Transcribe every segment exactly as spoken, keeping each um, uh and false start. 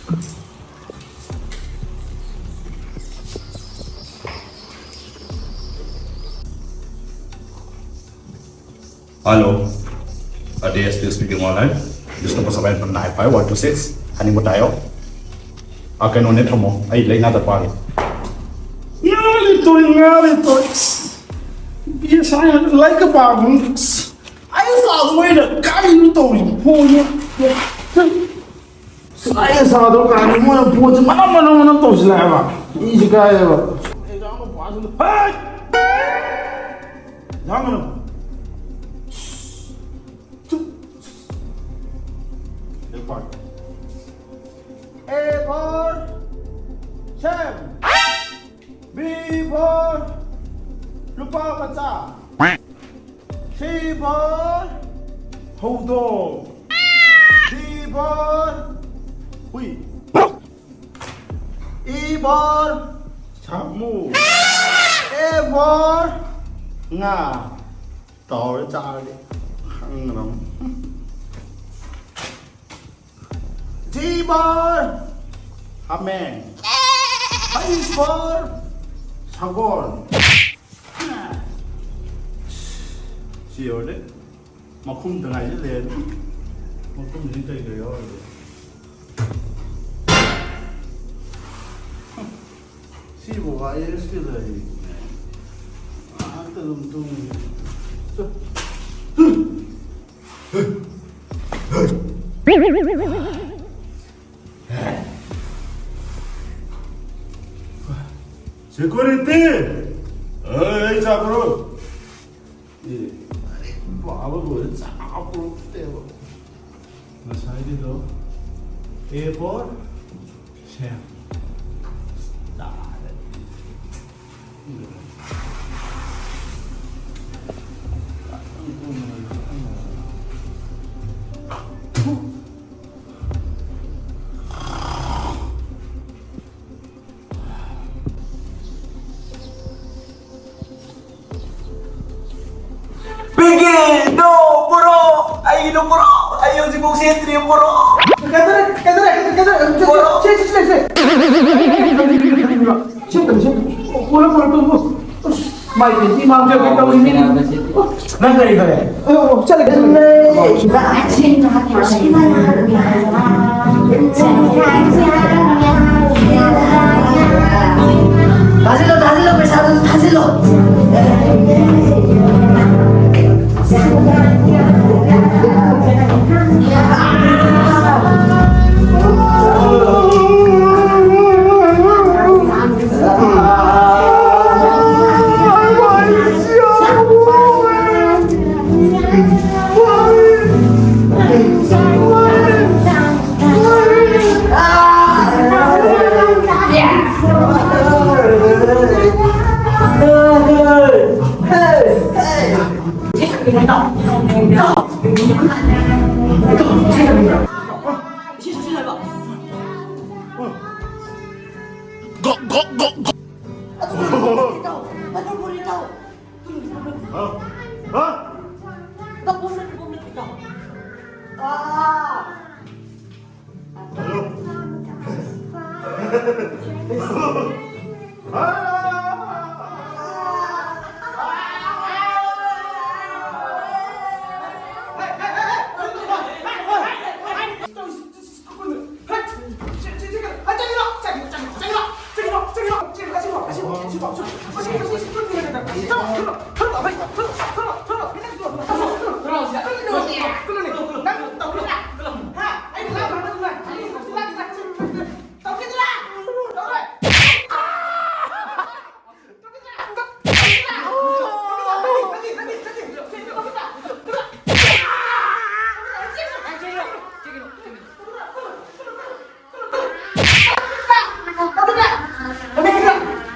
Hello, uh, D S P speaking online. This number seven nine five one two six. ꯍꯥꯏꯅꯤꯡꯕ ꯇꯥꯏꯌꯣ꯫ ꯑ, ꯀꯩꯅꯣꯅꯦ, ꯊꯝꯃꯣ, ꯑꯩ ꯂꯥꯏꯅꯥꯗ ꯄꯥꯜꯂꯤ꯫ ꯉꯥꯡꯂꯤ ꯇꯣꯏ, ꯉꯥꯡꯂꯤ ꯇꯣꯏ꯫ ꯕꯤ ꯑꯦꯁ ꯑꯥꯏ ꯂꯥꯏꯔꯤꯛꯀ ꯄꯥꯕ ꯉꯝꯗꯦ꯫ ꯑꯩ ꯆꯥꯕ ꯂꯣꯏꯔ ꯀꯔꯤꯅꯣ ꯇꯧꯔꯤꯕ ꯐꯣꯟꯁꯦ? ꯑꯩ ꯁꯥꯗꯧ ꯀꯥꯟꯗ ꯃꯣꯏꯅ ꯄꯣꯠꯁꯦ ꯃꯅꯝ ꯃꯅꯝ ꯃꯅꯝ ꯇꯧꯁꯤꯜꯂꯛꯑꯦꯕ꯫ ꯏꯁꯤ ꯀꯥꯏꯌꯦꯕ꯫ ꯑꯦꯛꯖꯥꯝꯒ ꯄꯥꯁꯤꯜꯂ-, ꯍꯩꯠ! ꯑꯦꯛꯖꯥꯝ ꯃꯅꯝ꯫ ꯆꯨꯞ꯫ ꯂꯥꯏꯔꯤꯛ ꯄꯥꯒꯦ꯫ A for Sam. B for ꯂꯨꯄꯥ ꯃꯆꯥ꯫ C for ꯍꯧꯗꯣꯡ꯫ D for ꯍꯨꯏ꯫ E for ꯁꯥꯃꯨ꯫ F for ꯉꯥ꯫ ꯇꯧꯔ ꯆꯥꯔꯗꯤ ꯈꯪꯒꯗꯕꯅꯤ꯫ G for ꯍꯥꯃꯦꯡ꯫ H for ꯁꯒꯣꯜ꯫ ꯁꯤ ꯌꯧꯔꯗꯤ ꯃꯈꯨꯝꯗ ꯉꯥꯏꯁꯤꯜꯂꯦ꯫ ꯃꯈꯨꯝꯁꯤ ꯀꯩ ꯀꯩ ꯌꯥꯎꯔꯤꯒꯦ? ꯁꯤꯕꯨ ꯋꯥꯏ ꯑꯦꯁꯀꯤ ꯂꯩꯔꯤꯅꯦ꯫ ꯉꯥꯏꯍꯥꯛꯇ ꯑꯗꯨꯝ ꯇꯨꯝꯒꯦ꯫ ꯁꯦꯀ꯭ꯌꯨꯔꯤꯇꯤ! ꯑꯦ, ꯑꯩ ꯆꯥꯛ ꯄꯨꯔꯛꯎ꯫ ꯑꯦ, ꯑꯩ ꯄꯥꯕ ꯂꯣꯏꯔꯦ, ꯆꯥꯛ ꯄꯨꯔꯛꯇꯦꯕ꯫ ꯉꯁꯥꯏꯒꯤꯗꯣ A for Sam꯫ ꯇꯥꯔꯦ꯫ ꯄꯤꯒꯦ! No, ꯕꯣꯔꯣ! ꯑꯩꯒꯤꯗꯣ ꯕꯣꯔꯣ! ꯑꯩ ꯍꯧꯖꯤꯛꯐꯥꯎ ꯁꯦꯠꯇ꯭ꯔꯤ, ꯕꯣꯔꯣ! ꯀꯩꯗꯧꯔꯦ? ꯀꯩꯗꯧꯔꯦ? ꯀꯩꯗꯧꯔꯦ? ꯕꯣꯔꯣ! ꯃꯥꯏ ꯄꯦꯟꯇꯤ ꯃꯥꯡꯖꯕꯩ ꯇꯧꯔꯤꯅꯤ꯫ ꯅꯪ ꯀꯔꯤ ꯈꯔꯦ? ꯑꯣ, ꯆꯠꯂꯒꯦ, ꯆꯠꯂꯒꯦ꯫ ꯊꯥꯖꯤꯜꯂꯣ, ꯊꯥꯖꯤꯜꯂꯣ, ꯄꯩꯁꯥꯗꯨꯁꯨ ꯊꯥꯖꯤꯜꯂꯣ꯫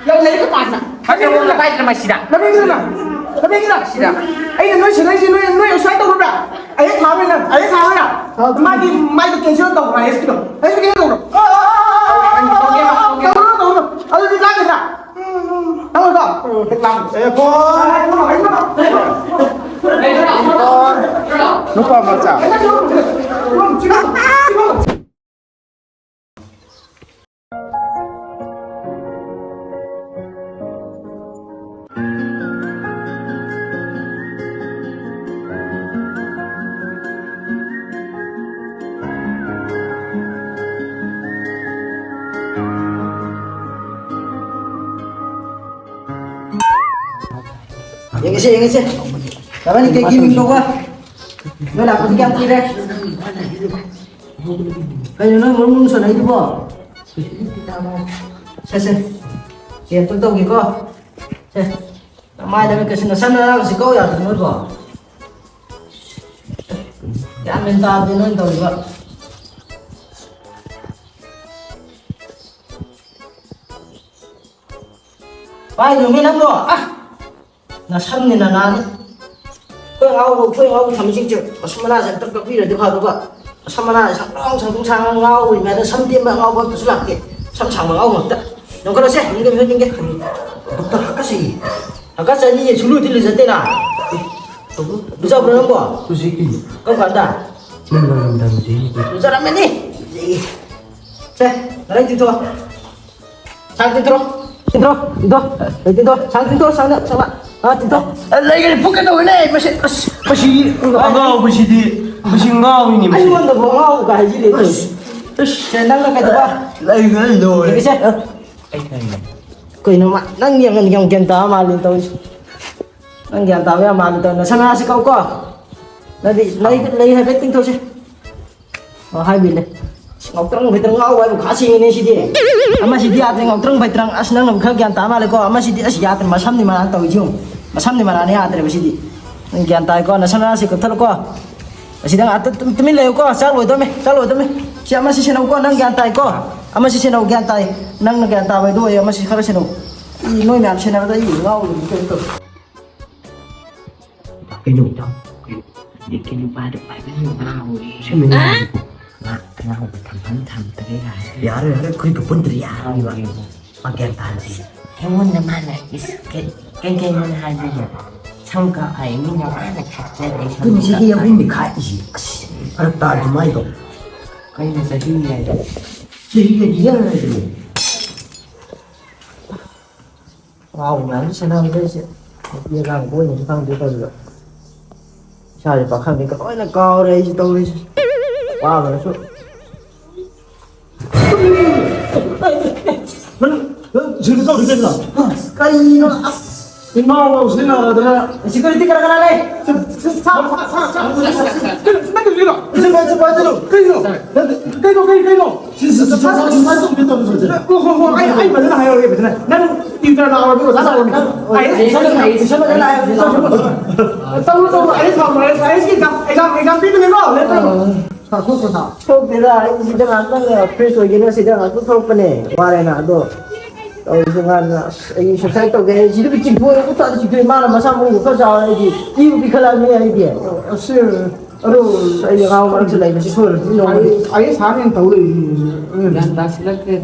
ꯅꯪ ꯂꯥꯏꯔꯤꯛꯀ ꯄꯥꯗꯅ? ꯅꯃꯤꯡꯗꯨꯅ ꯄꯥꯏꯗꯅ ꯃꯁꯤꯗ? ꯅꯃꯤꯡꯗꯨꯅ? ꯅꯃꯤꯡꯗꯨꯅ? ꯁꯤꯗ꯫ ꯑꯩꯅ ꯅꯣꯏ ꯁꯦꯟꯅꯔꯤꯁꯦ ꯅꯣꯏ, ꯅꯣꯏ ꯑꯁꯨꯃꯥꯏꯅ ꯇꯧꯔꯕ꯭ꯔꯥ? ꯑꯩ ꯊꯥꯕꯅꯤ ꯅꯪ, ꯑꯩ ꯊꯥꯕꯅ꯫ ꯃꯥꯒꯤ, ꯃꯥꯒꯤ cancel ꯇꯧꯈ꯭ꯔꯣ, ꯑꯥꯏ ꯑꯦꯁꯀꯤꯗꯣ꯫ ꯑꯥꯏ ꯑꯦꯁꯀꯤ cancel ꯇꯧꯈ꯭ꯔꯣ꯫ ꯇꯧꯔꯣ, ꯇꯧꯔꯣ꯫ ꯑꯗꯨꯗꯤ ꯂꯥꯛꯀꯗ꯭ꯔꯥ? ꯇꯧꯔꯣ꯫ ꯍꯦꯛ ꯂꯥꯛ꯫ ꯑꯦ, ꯐꯣꯟ꯫ ꯅꯨꯄꯥ ꯃꯆꯥ꯫ ꯌꯦꯡꯉꯁꯦ, ꯌꯦꯡꯉꯁꯦ꯫ ꯅꯕꯥꯅꯤ ꯀꯩ ꯀꯩ ꯃꯤꯡ ꯀꯧꯕ? ꯅꯣꯏ ꯂꯥꯛꯄꯗꯤ ꯀꯌꯥꯝ ꯀꯨꯏꯔꯦ? ꯀꯩꯅꯣ ꯅꯣꯏ ꯃꯔꯨꯝ ꯃꯔꯨꯝ ꯁꯣꯟꯅꯩꯗꯨꯕꯣ? ꯁꯦ, ꯁꯦ꯫ ꯁꯦ, ꯑꯝꯇ ꯇꯧꯒꯦꯀꯣ꯫ ꯁꯦ꯫ ꯃꯥꯏꯗ ꯀꯩꯁꯨ ꯅꯁꯝ ꯅꯅꯥꯒꯁꯤ ꯀꯛꯎ ꯌꯥꯗ꯭ꯔꯣ ꯅꯣꯏꯕꯣ? ꯒ꯭ꯌꯥꯟ ꯃꯦꯟ ꯇꯥꯗꯦ ꯅꯣꯏꯅ ꯇꯧꯔꯤꯕ꯫ ꯄꯥꯏꯅꯨꯃꯤ ꯅꯪꯕꯣ꯫ ꯑ! ꯅꯁꯝꯅꯤ ꯅꯅꯥꯅꯤ꯫ ꯑꯩꯈꯣꯏ ꯑꯉꯥꯎꯕ, ꯑꯩꯈꯣꯏ ꯑꯉꯥꯎꯕ ꯊꯝꯃꯤꯁꯤꯡꯁꯦ ꯃꯁꯝ ꯃꯅꯥꯁꯦ ꯑꯝꯇ ꯀꯛꯄꯤꯔꯗꯤ ꯐꯗꯧꯕ꯫ ꯃꯁꯝ ꯃꯅꯥꯁꯦ ꯁꯪꯇ꯭ꯔꯣꯡ ꯁꯪꯇ꯭ꯔꯣꯡ ꯁꯥꯡꯅ ꯉꯥꯎꯕꯅꯤ, ꯃꯌꯥꯝꯗ ꯁꯝ ꯇꯦꯟꯕ ꯑꯉꯥꯎꯕ ꯑꯝꯇꯁꯨ ꯂꯥꯛꯇꯦ꯫ ꯁꯝ ꯁꯥꯡꯕ ꯑꯉꯥꯎꯕ ꯉꯥꯛꯇ꯫ ꯅꯣꯡꯈꯠꯂꯣꯁꯦ, ꯅꯤꯡꯒꯦ ꯃꯤꯍꯨꯠ ꯅꯤꯡꯒꯦ꯫ ꯗꯣꯛꯇꯔ ꯍꯥꯀꯠꯆꯩꯌꯦ꯫ ꯍꯥꯀꯠꯆꯅꯤꯌꯦ, ꯁꯨꯡꯂꯨꯗꯤ ꯂꯨꯖꯗꯦꯅ꯫ ꯂꯨꯖꯕ꯭ꯔꯣ ꯅꯪꯕꯣ? ꯂꯨꯖꯩ ꯀꯩꯅꯣ꯫ ꯀꯔꯝ ꯀꯥꯟꯗ? ꯅꯪ ꯂꯣꯏꯔꯝꯗꯥꯏ ꯂꯨꯖꯩꯅꯤ ꯀꯩꯅꯣ꯫ ꯂꯨꯖꯔꯝꯃꯅꯤ꯫ ꯁꯦ, ꯉꯔꯥꯡ ꯇꯤꯡꯊꯣꯛꯑꯣ꯫ ꯁꯥꯡ ꯇꯤꯡꯊꯣꯔꯛꯑꯣ꯫ ꯇꯤꯡꯊꯣꯔꯛꯑꯣ, ꯇꯤꯡꯊꯣꯔꯛꯑꯣ꯫ ꯑꯩ ꯇꯤꯡꯊꯣꯛꯑꯣ꯫ ꯁꯥꯡ ꯇꯤꯡꯊꯣꯛꯑꯣ, ꯁꯥꯡꯅ, ꯁꯥꯡꯅ꯫ ꯑꯥ, ꯇꯤꯡꯊꯣꯛꯑꯣ꯫ ꯑ, ꯂꯩꯒꯅꯤ, ꯐꯨꯀꯦ ꯇꯧꯋꯤꯅꯦ, ꯃꯁꯤ, ꯑꯁ, ꯃꯁꯤ ꯑꯉꯥꯎꯕꯁꯤꯗꯤ, ꯃꯁꯤ ꯉꯥꯎꯏꯅꯦ, ꯃꯁꯤ꯫ ꯑꯩꯉꯣꯟꯗꯕꯨ ꯑꯉꯥꯎꯕ ꯀꯥꯏ ꯍꯥꯏꯖꯤꯜꯂꯦ꯫ ꯑꯁ, ꯑꯁ꯫ ꯁꯦ, ꯅꯪꯅ ꯀꯩꯗꯧꯕ? ꯂꯩꯒꯅꯤ, ꯂꯣꯏꯔꯦ꯫ ꯌꯦꯡꯒꯦꯁꯦ꯫ ꯑꯩ ꯈꯪꯉꯦ꯫ ꯀꯩꯅꯣ ꯃꯥ, ꯅꯪ ꯌꯥꯝ, ꯌꯥꯝ ꯒ꯭ꯌꯥꯟ ꯇꯥꯕ ꯃꯥꯜꯂꯦ ꯇꯧꯔꯤꯁꯦ꯫ ꯅꯪ ꯒ꯭ꯌꯥꯟ ꯇꯥꯕ ꯌꯥꯝ ꯃꯥꯜꯂꯦ ꯇꯧꯔꯤ꯫ ꯅꯁꯝ ꯅꯅꯥꯁꯤ ꯀꯛꯎꯀꯣ꯫ ꯅꯪꯗꯤ ꯂꯩ, ꯂꯩ ꯍꯥꯏꯐꯦꯠ ꯇꯤꯡꯊꯣꯛꯁꯦ꯫ ꯑꯣ, ꯍꯥꯏꯕꯤꯅꯦ꯫ ꯑꯁ, ꯉꯥꯎꯇ꯭ꯔꯪ ꯐꯩꯇ꯭ꯔꯪ ꯉꯥꯎꯕ ꯍꯥꯏꯕꯨ ꯈꯥ ꯁꯦꯡꯉꯤꯅꯦ ꯁꯤꯗꯤ꯫ ꯑꯃꯁꯤꯗꯤ ꯌꯥꯗ꯭ꯔꯦ, ꯉꯥꯎꯇ꯭ꯔꯪ ꯐꯩꯇ꯭ꯔꯪ꯫ ꯑꯁ, ꯅꯪꯅꯕꯨ ꯈꯔ ꯒ꯭ꯌꯥꯟ ꯇꯥ ꯃꯥꯜꯂꯦꯀꯣ꯫ ꯑꯃꯁꯤꯗꯤ, ꯑꯁ, ꯌꯥꯗ꯭ꯔꯦ, ꯃꯁꯝꯅꯤ ꯃꯅꯥ ꯇꯧꯔꯤꯁꯤ ꯌꯦꯡꯉꯨ꯫ ꯃꯁꯝꯅꯤ ꯃꯅꯥꯅ ꯌꯥꯗ꯭ꯔꯦꯕ ꯁꯤꯗꯤ꯫ ꯅꯪ ꯒ꯭ꯌꯥꯟ ꯇꯥꯏꯀꯣ? ꯅꯁꯝ ꯅꯅꯥꯁꯤ ꯀꯛꯊꯠꯂꯨꯀꯣ꯫ ꯑꯁꯤꯗ ꯉꯥꯛꯇ ꯇꯨꯝ-, ꯇꯨꯃꯤꯟ ꯂꯩꯌꯨꯀꯣ꯫ ꯆꯥꯛ ꯂꯣꯏꯗꯧꯃꯦ, ꯆꯥꯛ ꯂꯣꯏꯗꯧꯃꯦ꯫ ꯁꯤ ꯑꯃꯁꯤ ꯁꯦꯟꯅꯧꯀꯣ, ꯅꯪ ꯒ꯭ꯌꯥꯟ ꯇꯥꯏꯀꯣ? ꯑꯃꯁꯤ ꯁꯦꯟꯅꯧ, ꯒ꯭ꯌꯥꯟ ꯇꯥꯏ꯫ ꯅꯪꯅ ꯒ꯭ꯌꯥꯟ ꯇꯥꯕ ꯍꯥꯏꯗꯣ ꯑꯣꯏꯌꯦ, ꯑꯃꯁꯤ ꯈꯔ ꯁꯦꯟꯅꯧ꯫ ꯏ, ꯅꯣꯏ ꯃꯌꯥꯝ ꯁꯦꯟꯅꯕꯗ ꯑꯩ ꯉꯥꯎꯕꯗꯤ ꯀꯩꯅꯣ ꯇꯧꯋꯦ꯫ ꯀꯩꯅꯣ ꯏꯇꯥꯎ? ꯀꯩꯅꯣ? ꯍꯧꯖꯤꯛꯀꯤ ꯅꯨꯄꯥꯗꯣ ꯐꯖꯅ ꯉꯥꯎꯔꯦ꯫ ꯁꯦꯝꯃꯤꯅꯦ ꯍꯧꯖꯤꯛꯄꯨ꯫ ꯃꯥ ꯑꯉꯥꯎꯕ ꯊꯝꯐꯝ ꯊꯝꯗ꯭ꯔꯦ ꯀꯥꯏꯅ꯫ ꯌꯥꯔꯣꯏ, ꯌꯥꯔꯣꯏ, ꯑꯩꯈꯣꯏ ꯒ꯭ꯔꯨꯞ ꯄꯨꯟꯗ꯭ꯔꯤ ꯌꯥꯔꯣꯏꯕ꯫ ꯉꯥꯎꯔꯦꯕ꯫ ꯃꯥ ꯒ꯭ꯌꯥꯟ ꯇꯥꯍꯟꯁꯤ꯫ ꯑꯩꯉꯣꯟꯗ ꯃꯥꯅ ꯏꯁ ꯀꯩ, ꯀꯩ, ꯀꯩꯅꯣꯅ ꯍꯥꯏꯗꯣꯏꯅꯣ? ꯁꯝ ꯀꯛ ꯍꯥꯏ, ꯃꯤꯅ ꯋꯥꯅ ꯈꯥꯛꯆꯔꯦ ꯁꯝ ꯑꯗꯨꯅꯤ ꯆꯍꯤ ꯀꯛ ꯑꯍꯨꯝꯅꯤ ꯍꯥꯏ꯫ ꯈꯥꯛꯏꯁꯤ꯫ ꯑꯁ, ꯐꯔꯛ ꯇꯥꯗ꯭ꯔꯣ ꯃꯥꯏꯗꯣ? ꯀꯩꯅꯣ ꯆꯍꯤ ꯍꯥꯏꯗꯣ? ꯆꯍꯤ ꯍꯥꯏꯗꯤ ꯌꯥꯔꯣꯏꯗ꯭ꯔꯣ? ꯉꯥꯎꯕ ꯃꯌꯥꯝꯁꯨ ꯁꯦꯟꯅꯍꯧꯗꯦ ꯑꯩꯁꯦ꯫ ꯅꯨꯄꯤ ꯑꯉꯥꯡ ꯀꯣꯏꯅꯁꯨ ꯈꯪꯗꯦ ꯇꯧꯔꯤꯕ꯫ ꯏꯁꯥꯁꯦ ꯄꯥꯈꯪꯅꯤ ꯂꯣꯏꯅ ꯀꯥꯎꯔꯦ ꯑꯩꯁꯦ ꯇꯧꯔꯤꯁꯦ꯫ ꯋꯥꯕꯅꯁꯨ꯫ ꯅꯪ, ꯅꯪ ꯁꯤꯗ ꯇꯧꯔꯤ ꯀꯩꯅꯣ? ꯀꯔꯤꯅꯣ? ꯑꯁ! ꯏꯃꯥ ꯉꯥꯎꯁꯤꯟꯅꯗꯅ꯫ ꯁꯦꯀ꯭ꯌꯨꯔꯤꯇꯤ ꯀꯅꯥ ꯀꯅꯥ ꯂꯩ? ꯁꯥ, ꯁꯥ, ꯁꯥ, ꯁꯥ, ꯁꯥ, ꯁꯥ, ꯁꯥ, ꯁꯥ, ꯀꯩꯅꯣ, ꯀꯩꯅꯣ, ꯀꯩꯅꯣ, ꯀꯩꯅꯣ, ꯀꯩꯅꯣ, ꯀꯩꯅꯣ, ꯀꯩꯅꯣ, ꯀꯩꯅꯣ? ꯁꯤ, ꯁꯤ, ꯁꯤ, ꯁꯤ, ꯁꯤ, ꯁꯤ, ꯁꯤ, ꯁꯤ, ꯁꯤ, ꯁꯤ꯫ ꯍꯣ, ꯍꯣ, ꯍꯣ, ꯑꯩ, ꯑꯩ ꯐꯖꯅ ꯍꯥꯏꯍꯧꯔꯒꯦ, ꯐꯖꯅ꯫ ꯅꯪ ꯇ꯭ꯌꯨꯇꯔ ꯂꯥꯛꯑꯣ, ꯑꯗꯨꯒ ꯑꯣꯖꯥ ꯂꯥꯛꯑꯣ꯫ ꯑꯥꯏ ꯑꯦꯁ, ꯑꯥꯏ ꯑꯦꯁ, ꯑꯥꯏ ꯑꯦꯁ꯫ ꯇꯧꯔꯣ, ꯇꯧꯔꯣ, ꯑꯥꯏ ꯑꯦꯁ ꯊꯥꯎ, ꯑꯥꯏ ꯑꯦꯁ, ꯑꯥꯏ ꯑꯦꯁꯀꯤ ꯑꯦꯛꯖꯥꯝ, ꯑꯦꯛꯖꯥꯝ, ꯑꯦꯛꯖꯥꯝ ꯄꯤꯕꯅꯦꯀꯣ, ꯂꯦꯞꯄꯣ꯫ ꯁꯥ, ꯊꯣꯛꯈ꯭ꯔꯣ, ꯁꯥ꯫ ꯊꯣꯛꯇꯦꯗ, ꯑꯩ ꯁꯤꯗ ꯉꯥꯛꯇꯪ ꯐ꯭ꯔꯦꯁ ꯑꯣꯏꯒꯦꯅ ꯁꯤꯗ ꯉꯥꯛꯇꯪ ꯊꯣꯛꯂꯛꯄꯅꯦ꯫ ꯋꯥꯔꯦꯅ, ꯑꯗꯣ ꯇꯧꯔꯤꯁꯦ ꯉꯥꯟꯅ꯫ ꯑꯁ, ꯑꯩ ꯁꯨꯁꯥꯏꯠ ꯇꯧꯒꯦ ꯍꯥꯏ, ꯁꯤꯗꯕꯨ ꯆꯤꯡꯊꯣꯛꯑꯦ, ꯎꯠꯇꯗꯤ ꯆꯤꯡꯊꯣꯛꯑꯦ꯫ ꯃꯥꯅ ꯃꯁꯥ ꯃꯎꯗꯣ ꯈꯔ ꯆꯥꯎꯔꯦ, ꯑꯩꯗꯤ ꯏꯕꯨ ꯄꯤꯈꯠꯂꯛꯑꯕꯅꯤ ꯑꯩꯗꯤ꯫ ꯑꯁ, ꯑꯗꯣ ꯑꯁ, ꯑꯩꯗꯤ ꯑꯉꯥꯎ ꯃꯔꯛꯇ ꯂꯩꯕꯁꯤ ꯁꯣꯏꯔꯣꯏ, ꯁꯤ ꯅꯣꯡꯃꯗꯤ꯫ ꯑꯩ, ꯑꯩ ꯁꯥꯔ ꯍꯦꯟꯅ ꯇꯧ ꯂꯩꯔꯤꯅꯦ꯫ ꯒ꯭ꯌꯥꯟ ꯇꯥꯁꯤꯜꯂꯛꯇ꯭ꯔꯦ꯫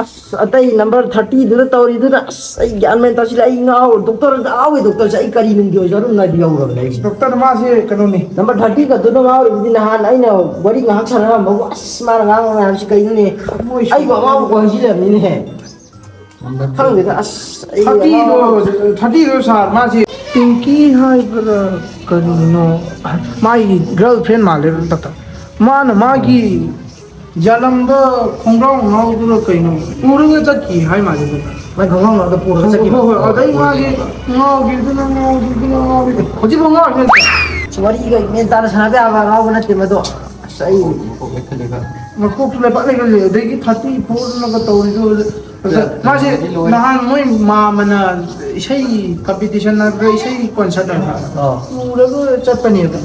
ꯑꯁ, ꯑꯇꯩ ꯅꯝꯕꯔ ꯊꯥꯔꯇꯤꯗꯨꯗ ꯇꯧꯔꯤꯗꯨꯅ, ꯑꯁ, ꯑꯩ ꯒ꯭ꯌꯥꯟ ꯃꯦꯟ ꯇꯥꯁꯤꯜꯂꯦ꯫ ꯑꯩ ꯉꯥꯎꯔꯦ꯫ ꯗꯣꯛꯇꯔ ꯉꯥꯎꯋꯦ꯫ ꯗꯣꯛꯇꯔꯁꯦ ꯑꯩ ꯀꯔꯤ ꯅꯨꯡꯒꯤ ꯑꯣꯏꯖꯥꯠꯅꯣ ꯅꯥꯏꯕ ꯌꯧꯔꯕꯅꯦ ꯑꯩꯁꯦ꯫ ꯗꯣꯛꯇꯔ ꯃꯥꯁꯦ ꯀꯩꯅꯣꯅꯤ꯫ ꯅꯝꯕꯔ ꯊꯥꯔꯇꯤ ꯈꯛꯇꯨꯅ ꯉꯥꯎꯔꯤꯕꯗꯤ ꯅꯍꯥꯟ ꯑꯩꯅ ꯋꯥꯔꯤ ꯉꯥꯏꯍꯥꯛ ꯁꯥꯟꯅꯔꯝꯕꯕꯨ, ꯑꯁ, ꯃꯥꯅ ꯉꯥꯡꯕ ꯃꯌꯥꯝꯁꯤ ꯀꯩꯅꯣꯅꯦ? ꯃꯣꯏ ꯑꯩꯕꯨ ꯑꯉꯥꯎꯕ ꯍꯥꯏꯖꯤꯜꯂꯕꯅꯤꯅꯦꯍꯦ꯫ ꯈꯪꯗꯦꯗ, ꯑꯁ, ꯑꯩ ꯊꯥꯔꯇꯤꯗꯣ, ꯊꯥꯔꯇꯤꯗꯣ ꯁꯥꯔ, ꯃꯥꯁꯦ ꯄꯤꯡꯀꯤ ꯍꯥꯏꯕ꯭ꯔꯥ ꯀꯔꯤꯅꯣ? ꯃꯥꯒꯤ ꯒꯔꯜ ꯐ꯭ꯔꯦꯟ ꯃꯥꯜꯂꯦ, ꯗꯥꯛꯇꯔ꯫ ꯃꯥꯅ ꯃꯥꯒꯤ ꯌꯥꯜꯂꯝꯕ ꯈꯣꯡꯒ꯭ꯔꯥꯎ ꯉꯥꯎꯗꯨꯅ ꯀꯩꯅꯣ ꯄꯨꯔꯒ ꯆꯠꯈꯤ ꯍꯥꯏ ꯃꯥꯜꯂꯦ꯫ ꯃꯥꯏ ꯈꯣꯡꯒ꯭ꯔꯥꯎ ꯉꯥꯎꯗ ꯄꯨꯔꯒ ꯆꯠꯈꯤꯕ? ꯍꯣꯏ, ꯍꯣꯏ꯫ ꯑꯗꯩ ꯃꯥꯒꯤ ꯉꯥꯎꯈꯤꯕꯗꯨꯅ, ꯉꯥꯎꯈꯤꯕꯗꯨꯅ, ꯉꯥꯎꯈꯤꯕꯗꯨꯅ꯫ ꯍꯧꯖꯤꯛꯐꯥꯎ ꯉꯥꯎꯔꯤꯕ ꯅꯠꯇ꯭ꯔꯣ? ꯑꯁ, ꯋꯥꯔꯤꯒ ꯃꯦꯟ ꯇꯥꯅ ꯁꯥꯟꯅꯕ ꯌꯥꯕ ꯉꯥꯎꯕ ꯅꯠꯇꯦ ꯃꯗꯣ꯫ ꯑꯁ, ꯑꯩ ꯃꯀꯣꯛꯁꯨ ꯂꯩꯕꯥꯛ ꯂꯩꯒꯜꯂꯦ, ꯑꯗꯒꯤ ꯊꯥꯔꯇꯤ ꯐꯣꯔꯅꯒ ꯇꯧꯔꯤꯗꯣ꯫ ꯃꯥꯁꯦ ꯂꯣꯏꯔꯦ꯫ ꯅꯍꯥꯟ ꯃꯣꯏ ꯃꯥꯃꯅ ꯏꯁꯩ ꯀꯝꯄꯤꯇꯤꯁꯟ ꯍꯥꯏꯕ꯭ꯔꯥ, ꯏꯁꯩ ꯀꯣꯟꯁꯔꯠ ꯍꯥꯏꯕ꯭ꯔꯥ? ꯑꯥ꯫ ꯄꯨꯔꯒ ꯆꯠꯄꯅꯦꯕ꯫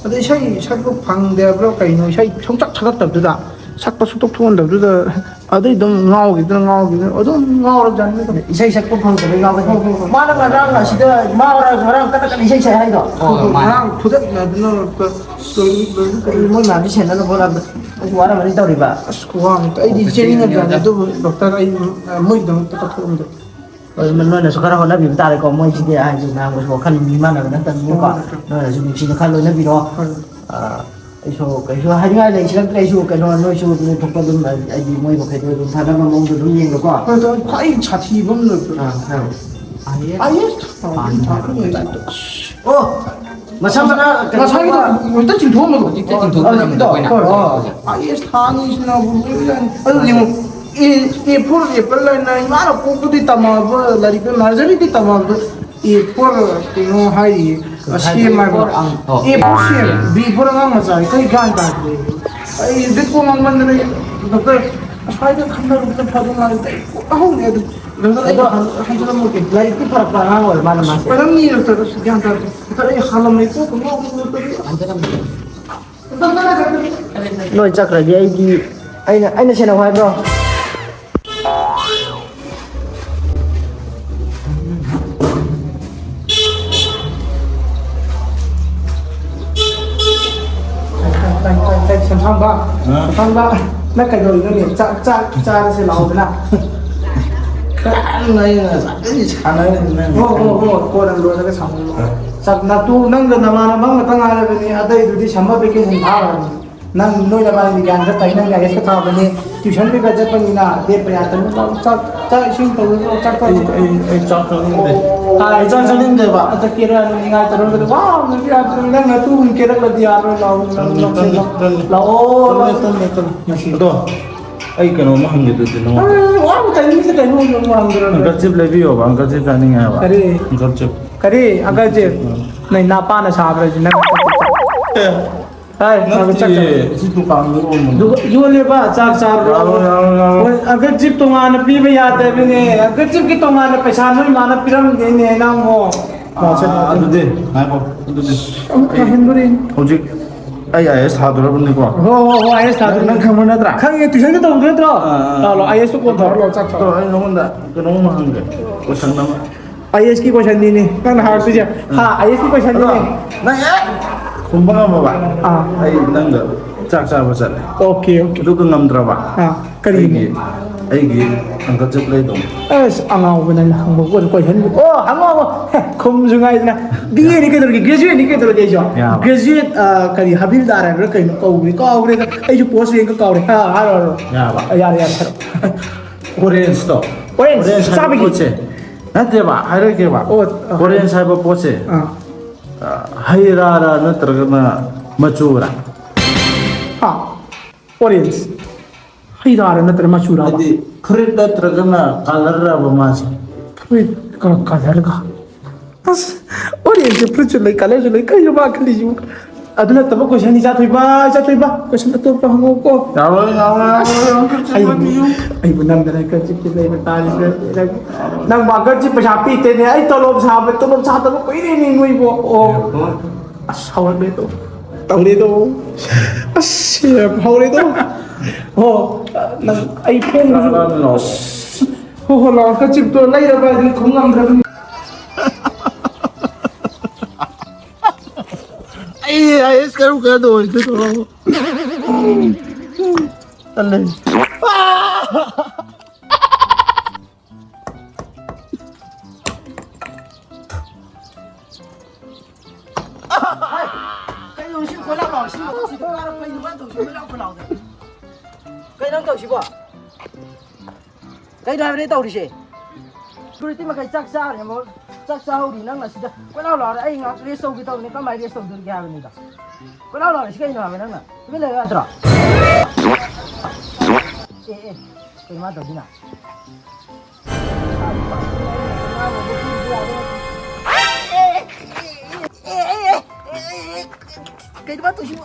ꯑꯗ ꯏꯁꯩ ꯁꯛꯄ ꯐꯪꯗꯦ ꯍꯥꯏꯕ꯭ꯔꯥ ꯀꯩꯅꯣ, ꯏꯁꯩ ꯁꯨꯡꯁꯛ ꯁꯛꯂꯛꯇꯕꯗꯨꯗ, ꯁꯛꯄ ꯁꯨꯡꯊꯣꯛ ꯊꯣꯛꯍꯟꯗꯕꯗꯨꯗ, ꯑꯗꯩ ꯑꯗꯨꯝ ꯉꯥꯎꯈꯤꯗꯅ, ꯉꯥꯎꯈꯤꯗꯅ, ꯑꯗꯨꯝ ꯉꯥꯎꯔꯕꯖꯥꯠꯅꯤ ꯑꯗꯨꯝ꯫ ꯏꯁꯩ ꯁꯛꯄ ꯐꯪꯗꯕꯩ ꯉꯥꯎꯕ꯫ ꯍꯣꯏ, ꯍꯣꯏ, ꯍꯣꯏ꯫ ꯃꯥꯅ ꯉꯔꯥꯡ ꯑꯁꯤꯗ, ꯃꯥ ꯉꯔꯥꯡ ꯀꯟꯅ ꯀꯟꯅ ꯏꯁꯩ ꯁꯛꯑꯦ ꯍꯥꯏꯗꯣ? ꯍꯣꯏ, ꯍꯣꯏ, ꯃꯥꯅꯦ꯫ ꯉꯔꯥꯡ ꯐꯨꯗꯠꯅꯗꯅ ꯃꯣꯏ ꯃꯌꯥꯝꯁꯤ ꯁꯦꯟꯅꯅꯕ ꯍꯣꯠꯅꯕꯗ ꯑꯁ ꯋꯥꯔꯝꯃꯅꯤ ꯇꯧꯔꯤꯕ꯫ ꯑꯁ, ꯈꯨꯋꯥ ꯑꯃ꯫ ꯑꯩꯗꯤ ꯆꯦꯟꯅꯤꯡꯉꯕꯖꯥꯠꯅꯤ, ꯑꯗꯨꯕꯨ ꯗꯣꯛꯇꯔ, ꯑꯩ, ꯑ, ꯃꯣꯏꯒꯤꯗꯃꯛꯇ ꯀꯠꯊꯣꯛꯑꯝꯗꯦ꯫ ꯍꯣꯏ, ꯅꯣꯏꯅꯁꯨ ꯈꯔ ꯍꯣꯠꯅꯕꯤꯕ ꯇꯥꯔꯦꯀꯣ, ꯃꯣꯏꯁꯤꯗꯤ ꯍꯥꯏꯗꯤ ꯃꯌꯥꯝꯒꯁꯨ ꯋꯥꯈꯜ ꯃꯤ ꯃꯥꯟꯅꯕ ꯅꯠꯇꯕꯅꯤꯅꯀꯣ, ꯍꯣꯏ, ꯗꯣꯛꯇꯔ꯫ ꯅꯣꯏꯅꯁꯨ ꯅꯨꯡꯁꯤꯅ ꯈꯔ ꯂꯣꯏꯅꯕꯤꯔꯣ꯫ ꯍꯣꯏ꯫ ꯑ, ꯑꯩꯁꯨ ꯀꯩꯁꯨ ꯍꯥꯏꯅꯤꯡꯉꯥꯏ ꯂꯩꯁꯤꯜꯂꯛꯇ꯭ꯔꯦ, ꯑꯩꯁꯨ ꯀꯩꯅꯣ, ꯅꯣꯏꯁꯨ ꯅꯣꯏ ꯊꯣꯛꯄ ꯑꯗꯨꯝ, ꯑ, ꯍꯥꯏꯗꯤ ꯃꯣꯏ ꯃꯈꯩꯗꯣ ꯑꯗꯨꯝ ꯊꯥꯅꯕ ꯃꯑꯣꯡꯗꯣ ꯑꯗꯨꯝ ꯌꯦꯡꯉꯣꯀꯣ꯫ ꯍꯣꯏ, ꯑꯗꯣ ꯈ꯭ꯋꯥꯏ ꯁꯥꯊꯤꯕ ꯑꯃ ꯂꯩꯕꯗꯣ꯫ ꯑꯥ, ꯍꯥꯏꯔꯣ꯫ ꯑꯥꯏ ꯑꯦꯁ ꯊꯥꯕ ꯊꯥꯕ ꯊꯥꯕ ꯂꯩꯕꯗꯣ꯫ ꯑꯣ! ꯃꯁꯝꯅ ꯀꯩꯅꯣ ꯉꯁꯥꯏꯒꯤꯗꯣ ꯇꯧꯕ꯫ ꯂꯣꯏꯇ ꯆꯤꯡꯊꯣꯛꯑꯝꯕꯗꯣ꯫ ꯍꯧꯖꯤꯛꯇ ꯆꯤꯡꯊꯣꯛꯄ ꯑꯣ, ꯃꯇꯝꯗ ꯑꯩꯈꯣꯏꯅ꯫ ꯍꯣꯏ, ꯍꯣꯏ꯫ ꯑꯥꯏ ꯑꯦꯁ ꯊꯥꯅꯤꯁꯤꯅꯕꯨ ꯂꯣꯏ ꯌꯥꯅꯤ꯫ ꯑꯗꯨꯗꯤ ꯌꯦꯡꯉꯨ, ꯑꯦ, ꯑꯦ ꯐꯣꯔ ꯑꯦꯄꯜ ꯍꯥꯏꯅ ꯏꯃꯥꯅ ꯄꯣꯛꯄꯗꯤ ꯇꯝꯃꯛꯑꯕ ꯂꯥꯏꯔꯤꯛꯇ ꯅꯔꯖꯔꯤꯗꯤ ꯇꯝꯃꯛꯑꯕ ꯑꯦ ꯐꯣꯔ ꯀꯩꯅꯣ ꯍꯥꯏꯔꯤꯌꯦ꯫ ꯁꯦꯝ ꯍꯥꯏꯕ꯫ ꯑꯣ꯫ ꯑꯦ ꯐꯣꯔ ꯁꯦꯝ, ꯕꯤ ꯐꯣꯔ ꯑꯉꯥꯡ ꯃꯆꯥ, ꯀꯩ ꯒ꯭ꯌꯥꯟ ꯇꯥꯗꯦ꯫ ꯑꯩ ꯍꯧꯖꯤꯛ ꯀꯣꯛ ꯉꯥꯎꯃꯟꯗꯅ ꯗꯣꯛꯇꯔ ꯑꯁ꯭ꯋꯥꯏꯗ ꯈꯟꯅꯔꯨꯕꯗ ꯐꯗꯧ ꯃꯥꯜꯂꯦ꯫ ꯑꯩ ꯀꯣꯛ ꯉꯥꯎꯔꯦ ꯑꯗꯨꯝ꯫ ꯗꯣꯛꯇꯔ ꯑꯩ ꯑꯗꯣ ꯍꯟ-, ꯍꯟꯖꯤꯜꯂꯝꯃꯒꯦ꯫ ꯂꯥꯏꯔꯤꯛꯇꯤ ꯐꯔꯛꯄ ꯑꯉꯥꯡ ꯑꯣꯏꯔ ꯃꯥꯜꯂꯦ ꯃꯥꯁꯦ꯫ ꯑꯣꯏꯔꯝꯅꯤ ꯗꯣꯛꯇꯔ, ꯑꯁ ꯒ꯭ꯌꯥꯟ ꯇꯥꯗꯦ꯫ ꯗꯣꯛꯇꯔ ꯑꯩ ꯍꯥꯜꯂꯝꯃꯦ, ꯀꯣꯛ ꯉꯥꯎꯕ ꯗꯣꯛꯇꯔ꯫ ꯅꯣꯏ ꯆꯠꯈ꯭ꯔꯗꯤ ꯑꯩꯗꯤ, ꯑꯩꯅ, ꯑꯩꯅ ꯁꯦꯟꯅꯧ ꯍꯥꯏꯕ꯭ꯔꯣ? ꯁꯦꯝꯁꯥꯡꯕ, ꯍꯥ? ꯁꯦꯝꯁꯥꯡꯕ, ꯅꯪ ꯀꯩꯗꯧꯔꯤꯅꯣꯅꯦ? ꯆꯥꯛ, ꯆꯥꯛ ꯆꯥꯔꯁꯦ ꯂꯥꯛꯑꯣꯗꯅ꯫ ꯀꯟꯅ ꯑꯩꯅ ꯉꯁꯥꯏꯗꯒꯤ ꯁꯥꯟꯅꯔꯤꯅꯤ ꯅꯪ꯫ ꯍꯣ, ꯍꯣ, ꯍꯣ, ꯀꯣꯟꯅ ꯂꯣꯏꯔꯒ ꯁꯥꯟꯅꯔꯣ꯫ ꯍꯣꯏ꯫ ꯆꯥꯛ ꯅꯇꯨ, ꯅꯪꯒ ꯅꯃꯥꯟꯅꯕ ꯑꯃꯈꯛꯇ ꯉꯥꯏꯔꯕꯅꯤ, ꯑꯇꯩꯗꯨꯗꯤ summer vacation ꯊꯥꯈ꯭ꯔꯕꯅꯤ꯫ ꯅꯪ, ꯅꯣꯏ ꯅꯕꯥꯅꯤꯗꯤ ꯒ꯭ꯌꯥꯟ ꯈꯔ ꯇꯥꯏ, ꯅꯪ ꯑꯥꯏ ꯑꯦꯁꯀ ꯊꯥꯕꯅꯤ, tuition ꯀꯩꯀꯥ ꯆꯠꯄꯅꯤꯅ ꯂꯦꯞꯄ ꯌꯥꯗꯕꯅꯤ꯫ ꯆꯥꯛ, ꯆꯥꯛ ꯏꯁꯤꯡ ꯇꯧꯔꯨꯔꯣ, ꯆꯥꯛ ꯑꯩ, ꯆꯥꯔꯨꯔꯣ꯫ ꯑꯩ, ꯑꯩ ꯆꯥꯛ ꯆꯥꯅꯤꯡꯗꯦ꯫ ꯑꯣ꯫ ꯑꯩ ꯆꯥꯛ ꯆꯥꯅꯤꯡꯗꯦꯕ꯫ ꯆꯠꯀꯦꯔꯥ, ꯅꯤꯡꯉꯥꯏ ꯇꯧꯔꯝꯕꯗ ꯋꯥ, ꯅꯪ ꯌꯥꯗ꯭ꯔꯦ, ꯅꯪ ꯅꯇꯨ ꯑꯃꯨꯛ ꯀꯦꯔꯛꯂꯗꯤ ꯌꯥꯔꯣꯏ, ꯂꯥꯛꯑꯣ, ꯂꯥꯛꯑꯣ, ꯇꯟꯗꯦ, ꯂꯥꯛꯑꯣ, ꯇꯟꯗꯦ, ꯂꯥꯛꯑꯣ꯫ ꯇꯟꯗꯦ, ꯇꯟꯗꯦ, ꯇꯟꯗꯦ꯫ ꯉꯁꯤ꯫ ꯑꯗꯣ, ꯑꯩ ꯀꯩꯅꯣꯝꯃ ꯍꯪꯒꯦ ꯑꯗꯨꯗꯤ ꯅꯉꯣꯟꯗ꯫ ꯑꯦ, ꯋꯥꯕꯨ ꯇꯥꯏꯃꯤꯡꯁꯦ ꯀꯩꯅꯣ ꯍꯪꯕ ꯍꯪꯗ꯭ꯔꯣ? Handkerchief ꯂꯩꯕꯤꯌꯣꯕ, handkerchief ꯆꯥꯅꯤꯡꯉꯦ ꯍꯥꯏꯕ꯫ ꯀꯔꯤ? Handkerchief꯫ ꯀꯔꯤ? Handkerchief? ꯎꯝ꯫ ꯅꯣꯏ ꯅꯄꯥꯅ ꯁꯥꯕ꯭ꯔꯥ ꯍꯥꯏꯁꯦ? ꯅꯪ ꯑꯦ, ꯍꯥꯏ, ꯅꯠꯇꯦ, ꯆꯥꯛ ꯆꯥ-, ꯁꯤ ꯗꯨꯀꯥꯟꯗ ꯌꯣꯟꯕꯅꯦ꯫ ꯑꯗꯨꯒ ꯌꯣꯜꯂꯦꯕ, ꯆꯥꯛ ꯆꯥꯔꯣ꯫ ꯌꯥꯔꯣꯏ, ꯌꯥꯔꯣꯏ, ꯌꯥꯔꯣꯏ꯫ ꯍꯣꯏ, handkerchief ꯇꯣꯉꯥꯟꯅ ꯄꯤꯕ ꯌꯥꯗꯕꯅꯦ꯫ Handkerchiefꯀꯤ ꯇꯣꯉꯥꯟꯅ ꯄꯩꯁꯥ ꯅꯣꯏ ꯃꯥꯅ ꯄꯤꯔꯝꯗꯦꯅꯦ, ꯅꯪꯕꯣ꯫ ꯑꯥ, ꯑꯗꯨꯗꯤ, ꯉꯥꯏꯈꯣ, ꯑꯗꯨꯗꯤ꯫ ꯑꯃꯨꯛ ꯑꯩ ꯍꯦꯟꯗꯣꯔꯛꯑꯦ꯫ ꯍꯧꯖꯤꯛ ꯑꯩ ꯑꯥꯏ ꯑꯦꯁ ꯊꯥꯗꯣꯔꯕꯅꯤꯀꯣ꯫ ꯍꯣ, ꯍꯣ, ꯍꯣ, ꯑꯥꯏ ꯑꯦꯁ ꯊꯥꯗꯣꯔꯕꯅꯤ꯫ ꯅꯪ ꯈꯪꯕ ꯅꯠꯇ꯭ꯔꯥ? ꯈꯪꯉꯦ, tuitionꯒ ꯇꯧꯕꯗꯣ ꯅꯠꯇ꯭ꯔꯣ? ꯑꯥ, ꯑꯥ, ꯑꯥ꯫ ꯂꯥꯛꯑꯣ, ꯂꯥꯛꯑꯣ, ꯑꯥꯏ ꯑꯦꯁꯇꯣ ꯀꯣꯟ ꯊꯥꯔꯣ, ꯂꯥꯛꯑꯣ, ꯆꯥꯛ ꯆꯥꯔꯣ꯫ ꯑꯗꯣ ꯑꯩ ꯅꯉꯣꯟꯗ ꯀꯩꯅꯣꯝ ꯍꯪꯒꯦ, question ꯑꯃ꯫ ꯑꯥꯏ ꯑꯦꯁꯀꯤ questionꯅꯤꯅꯦ ꯅꯪꯅ ꯍꯥꯏꯔꯛꯇꯣꯏꯁꯦ꯫ ꯑꯥ꯫ ꯍꯥ, ꯑꯥꯏ ꯑꯦꯁꯀꯤ questionꯅꯤꯅꯦ꯫ ꯑꯗꯣ ꯅꯪ ꯍꯦꯛ ꯈꯨꯝꯕ ꯉꯝꯃꯕ, ꯑꯥ꯫ ꯑꯩ ꯅꯪꯒ ꯆꯥꯛ ꯆꯥꯕ ꯆꯠꯂꯦ꯫ Okay, okay. ꯑꯗꯨꯒ ꯉꯝꯗ꯭ꯔꯕ, ꯑꯥ, ꯀꯔꯤꯅꯣ? ꯑꯩꯒꯤ, ꯑꯩꯒꯤ handkerchief ꯂꯩꯗꯧꯅꯤ꯫ ꯑꯁ, ꯑꯉꯥꯎꯕ ꯅꯪꯅ ꯍꯪꯕ ꯀꯣꯏ-, questionꯕꯨ꯫ ꯑꯣ, ꯍꯪꯉꯣ, ꯍꯪꯉꯣ꯫ ꯍꯦ, ꯈꯨꯝꯁꯨ ꯉꯥꯏꯗꯅ꯫ ꯕꯤ ꯑꯦꯅꯤ ꯀꯩꯗꯧꯔꯒꯦ? Graduateꯅꯤ ꯀꯩꯗꯧꯔꯒꯦ ꯑꯩꯁꯨ? ꯌꯥꯕ꯫ Graduate, ꯑꯥ, ꯀꯔꯤ, ꯍꯕꯤꯜꯗꯥꯔ ꯍꯥꯏꯕ꯭ꯔꯥ ꯀꯩꯅꯣ ꯀꯧꯕꯅꯤ? ꯀꯥꯎꯈ꯭ꯔꯦꯗ꯫ ꯑꯩꯁꯨ post rank ꯀꯥꯎꯔꯦ꯫ ꯍꯥ, ꯍꯥꯏꯔꯣ, ꯍꯥꯏꯔꯣ꯫ ꯌꯥꯕ꯫ ꯑꯥ, ꯌꯥꯔꯦ, ꯌꯥꯔꯦ, ꯍꯥꯏꯔꯣ꯫ Orangeꯇꯣ꯫ Orange, orange ꯍꯥꯏꯕ ꯆꯥꯕꯒꯤ? ꯄꯣꯠꯁꯦ꯫ ꯅꯠꯇꯦꯕ, ꯍꯥꯏꯔꯛꯀꯦꯕ꯫ ꯑꯣ, ꯑꯥ꯫ Orange ꯍꯥꯏꯕ ꯄꯣꯠꯁꯦ, ꯑꯥ꯫ ꯑ, ꯍꯩ ꯔꯥꯔ ꯅꯠꯇ꯭ꯔꯒꯅ ꯃꯆꯨꯔ? ꯍꯥ? Orange꯫ ꯍꯩ ꯔꯥꯔ ꯅꯠꯇ꯭ꯔ ꯃꯆꯨꯔꯕ? ꯍꯥꯏꯗꯤ ꯐ꯭ꯔꯨꯏꯠ ꯅꯠꯇ꯭ꯔꯒꯅ ꯀꯂꯔꯔꯕ ꯃꯥꯁꯦ? ꯐ꯭ꯔꯨꯏꯠ ꯀ-, ꯀꯂꯔꯒ? ꯑꯁ, ꯑꯣꯔꯦꯟꯖꯁꯦ ꯐ꯭ꯔꯨꯏꯠꯁꯨ ꯂꯩ, ꯀꯂꯔꯁꯨ ꯂꯩ, ꯀꯩꯅꯣ ꯃꯥ ꯈꯜꯂꯤꯁꯤꯕꯨ? ꯑꯗꯨ ꯅꯠꯇꯕ ꯀꯣꯏꯁꯟ, ꯏꯆꯥ ꯊꯣꯏꯕ, ꯏꯆꯥ ꯊꯣꯏꯕ, ꯀꯣꯏꯁꯟ ꯑꯇꯣꯞꯄ ꯍꯪꯉꯛꯎꯀꯣ꯫ ꯌꯥꯔꯣꯏ, ꯌꯥꯔꯣꯏ, ꯌꯥꯔꯣꯏ, ꯌꯥꯔꯣꯏ, ꯑꯩꯕꯨ, ꯑꯩꯕꯨ ꯅꯝꯗꯅ ꯀꯔꯆꯤꯞꯁꯦ ꯂꯩꯕ ꯇꯥꯔꯤꯁꯦ꯫ ꯅꯪ, ꯅꯪ ꯃꯥꯀꯔꯁꯤ ꯄꯩꯁꯥ ꯄꯤꯗꯦꯅꯦ, ꯑꯩ ꯇꯣꯂꯣꯞ ꯁꯥꯕ, ꯇꯣꯂꯣꯞ ꯁꯥꯗꯕ ꯀꯨꯏꯔꯦꯅꯦ ꯅꯣꯏꯕꯨ꯫ ꯑꯣ꯫ ꯑꯁ, ꯍꯧꯔꯛꯂꯦꯗꯣ꯫ ꯇꯧꯔꯦꯗꯣ꯫ ꯑꯁ, ꯍꯧꯔꯦꯗꯣ꯫ ꯍꯣ, ꯅꯪ ꯑꯩ ꯐꯣꯟ-, ꯆꯥꯔꯅꯨ꯫ ꯑꯁ, ꯍꯣ, ꯍꯣ, ꯂꯥꯎ, ꯀꯆꯤꯞꯇꯣ ꯂꯩꯔꯕ ꯍꯥꯏꯗꯨꯅ ꯈꯨꯝ ꯉꯝꯗ꯭ꯔꯕꯅꯤ꯫ ꯑꯩ ꯑꯥꯏ ꯑꯦꯁ ꯀꯔꯝ ꯀꯥꯟꯗ ꯑꯣꯏꯗꯣꯏꯅꯣ? ꯇꯜꯂꯦ꯫ ꯀꯩꯅꯣ ꯁꯤ ꯀꯣꯏꯂꯥꯎ ꯂꯥꯎ, ꯁꯤ ꯀꯣꯏꯂꯥꯎ ꯀꯩꯅꯣ ꯃꯥꯅ ꯇꯧꯁꯤ, ꯀꯣꯏꯂꯥꯎ ꯀꯣꯏꯂꯥꯎꯗ꯫ ꯀꯩꯅꯣ ꯅꯪ ꯇꯧꯁꯤꯕꯣ? ꯀꯩꯅꯣ ꯍꯥꯏꯕꯅꯦ ꯇꯧꯔꯤꯁꯦ? ꯁꯦꯀ꯭ꯌꯨꯔꯤꯇꯤ ꯃꯈꯩ ꯆꯥꯛ ꯆꯥꯔꯦ, ꯑꯃꯨꯛ ꯆꯥꯛ ꯆꯥꯍꯧꯔꯤ, ꯅꯪꯅ ꯁꯤꯗ ꯀꯣꯏꯂꯥꯎ ꯂꯥꯎꯔꯦ꯫ ꯑꯩ ꯉꯥꯏꯍꯥꯛ ꯔꯦꯁ ꯇꯧꯒꯦ ꯇꯧꯕꯅꯤ, ꯀꯃꯥꯏꯅ ꯔꯦꯁ ꯇꯧꯗꯣꯔꯤꯒꯦ ꯍꯥꯏꯕꯅꯤꯗ? ꯀꯣꯏꯂꯥꯎ ꯂꯥꯎꯔꯤꯁꯤ ꯀꯩꯅꯣ ꯍꯥꯏꯕ ꯅꯪꯅ? ꯇꯨꯃꯤꯟ ꯂꯩꯌꯨ ꯌꯥꯗ꯭ꯔꯣ? ꯑꯦ, ꯑꯦ, ꯀꯩꯅꯣ ꯃꯥ ꯇꯧꯗꯣꯏꯅ? ꯀꯩꯅꯣ ꯃꯥ ꯇꯧꯏꯁꯤꯕꯣ?